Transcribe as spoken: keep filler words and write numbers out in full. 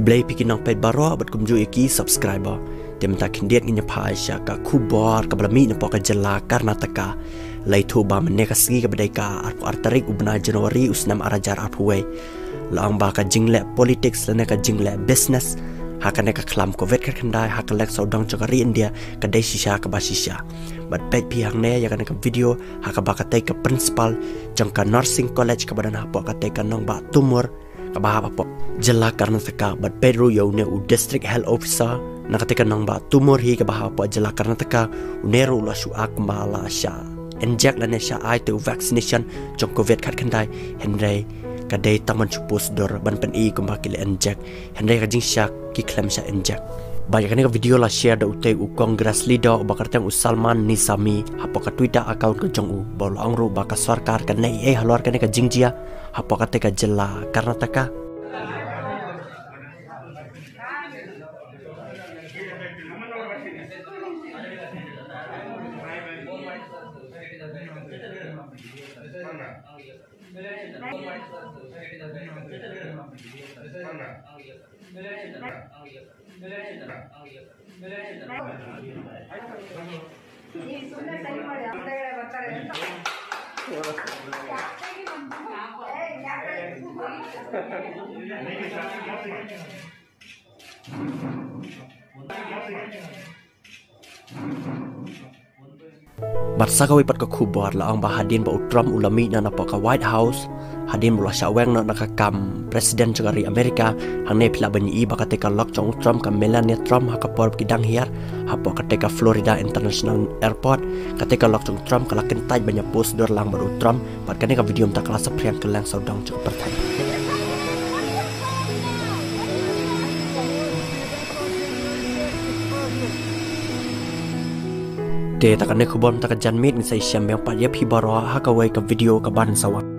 Khublei phi ki nongpeit baroh bad kumjuh ïa ki subscriber. Te mynta khyndiat ngin ïa phai sha ka khubor kaba la mih napoh ka jylla Karnataka. La ïathuh ba mynne ka sngi kaba dei ka arphew ar tarik u bnai January u snem ar hajar arphew wei, la ong ba ka jingleh politics lane ka jingleh business ha kane ka khlam covid khatkhyndai ha ka leng sawdong jong ka ri India ka dei shisha kaba shisha. Bad peit phi hangne ïa kane ka video ha kaba katei ka principal jong ka nursing college kaba don hapoh katei ka nongbah Tumur kaba hap hapoh jylla Karnataka, bad peit ruh ïa une u district health officer na katei ka nongbah Tumur hi kaba hap hapoh jylla Karnataka, une ruh u la shu act kumba la shah inject lane shah ai te u vaccination jong covid khatkhyndai, hynrei ka dei tang ban shu post dur ban pyni kumba ki la inject, hynrei ka jingshah ki khlem shah inject. Bad ïa kane ka video la share da utei u Congress leader uba kyrteng u Salman Nizami hapoh ka Twitter account ka jong u, ba u la ong ruh ba ka sorkar kan ai ei halor kane ka jingjia hapoh katei ka jylla Karnataka. Bad sa kawei pat ka khubor la ong ba hadien ba u Trump u la mih na napoh ka White House, hadien ba u la shah weng noh na ka kam president jong ka ri America, hangne phi lah ban ïohi ba katei ka lok jong u Trump ka Melania Trump ha ka por ba ki dang hiar hapoh katei ka Florida International Airport. Katei ka lok jong u Trump ka la kyntait ban ïa post dur lang bad u Trump, bad kane ka video mynta ka la saphriang kylleng sawdong jong ka pyrthei. Te ta kane khubor mynta ka janmiet ngin sa ïashem biang pat ïa phi baroh ha kawei ka video kaban sa wan.